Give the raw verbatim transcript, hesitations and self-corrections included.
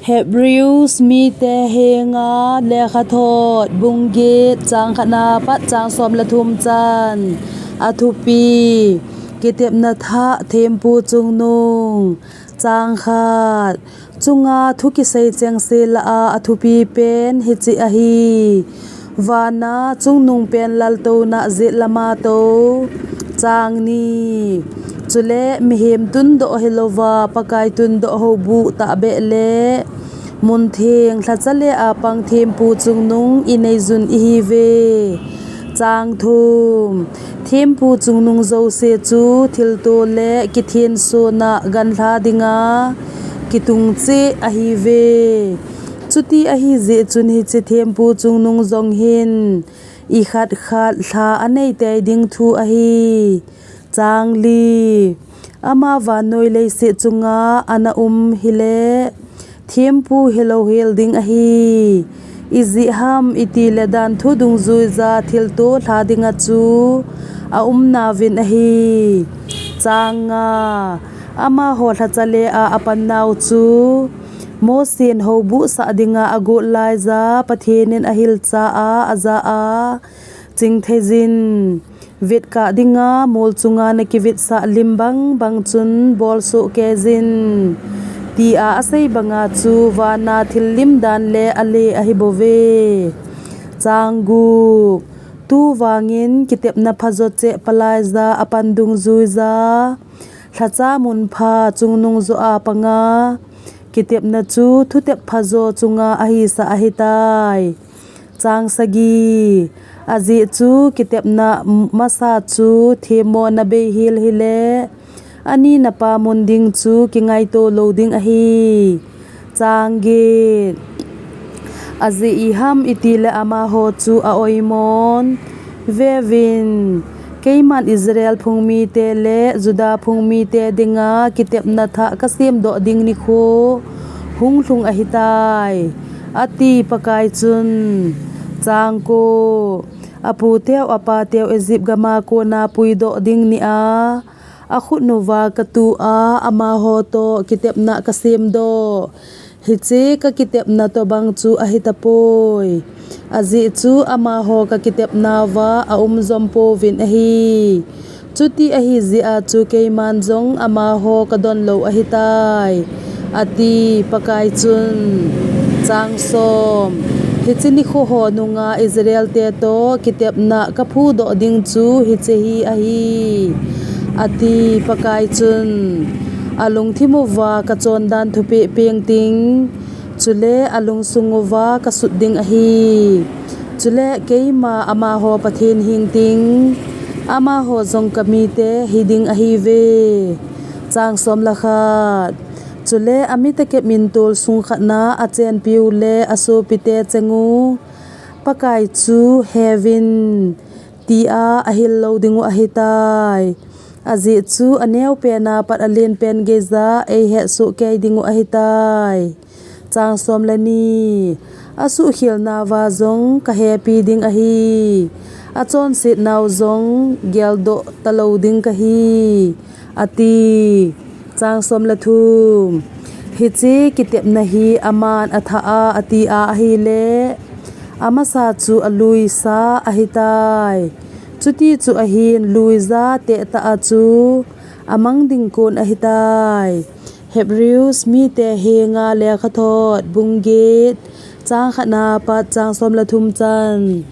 Hebrews mite henga lekhathot bung get chang khatna pat chang som le thum chan. A thupi: Kitepna thah thempu chungnung. Chang khat. Chunga thu kisei chengse lah a, a thupi pen hiche ahi: Vana chungnung pen laltouna jet lama tou. Chang ni. Chule mihem tundoh hilouva Pakai tundoh houbuh tahbeh le mun theng lhacha le a pang thempu chungnung inei jun ihiuve. Chang thum. Thempu chungnung jouse chu thilto le kithensona ganlha dinga kitung cheh ahiuve. Chuti ahi jeh chun hiche thempu chungnung jong hin ikhat khat lha anei tei ding thu ahi. Chang li. Ama vannoi leiset chunga ana um hile thempu hilou hel ding ahi. Ijeh ham itile dan thu dungjuija thilto lha dinga chu aumnauvin ahi. Chang nga. Amaho lhacha le a apan nau chu Mosen houbuh sah dinga agot laija Pathen in ahilcha a, aja a, chingthei jin, vetkah dinga mol chunga nakivetsah lim bang bang chun bolsoh kei jin, tia asei banga chu vana thil lim dan le ale ahibouve. Chang gup. Tuvangin kitepna phajo cheh palaija apan dungjuija lhacha munpha chungnung joh a panga kitepna chu thutep phajo chunga ahisah ahitai. Chang sagi. Ajeh chu kitepna masa chu themmona beihel hile anina pa mun ding chu kingaito lou ding ahi. Chang get. Ajeh iham itile amaho chu aoimon. Veuvin, keiman Israel phung mite le Juda phung mite dinga kitepna thah kasemdoh ding nikho hung lhung ahitai, ati Pakai chun. Chang ko. Aputeu apateu Egypt gama kona puidoh ding nia akhut uva katu a amaho toh kitepna kasemdoh hiche kakitepna tobang chu ahitapoi. Ajeh chu amaho kakitepnauva aum jom pouvin ahi. Chuti ahi jeh a chu keiman jong amaho kadon lou ahitai, ati Pakai chun. Chang som. Hiche nikho ho nunga Israel te toh kitepna kaphudoh ding chu hiche hi ahi, ati Pakai chun. Alungthimuva kachondan thupeh peng ting, chule alungsunguva kasut ding ahi. Chule keima amaho Pathen hing ting, amaho jong kamite hiding ahiuve. Chang som le khat. Chule amita kep in tolsung khatna achenpiu le asopite chengu, Pakai chu heuvin, tia ahil lou dingu ahitai. Ajeh chu aneopena pat alenpen geija eihetsoh kei dingu ahitai. Chang som le ni. Asuhkhelnauva jong kahepi ding ahi, achonsetnau jong geldoh talou ding kahi, ati. Chang som le thum. Hiche kitepna hi aman athah a ati a ahile, amasa chu aluisa ahitai. Chuti chu ahin luija tehtah a chu amang ding kon ahitai. Hebrews mite henga lekhathot bung get chang khatna pat chang som le thum chan.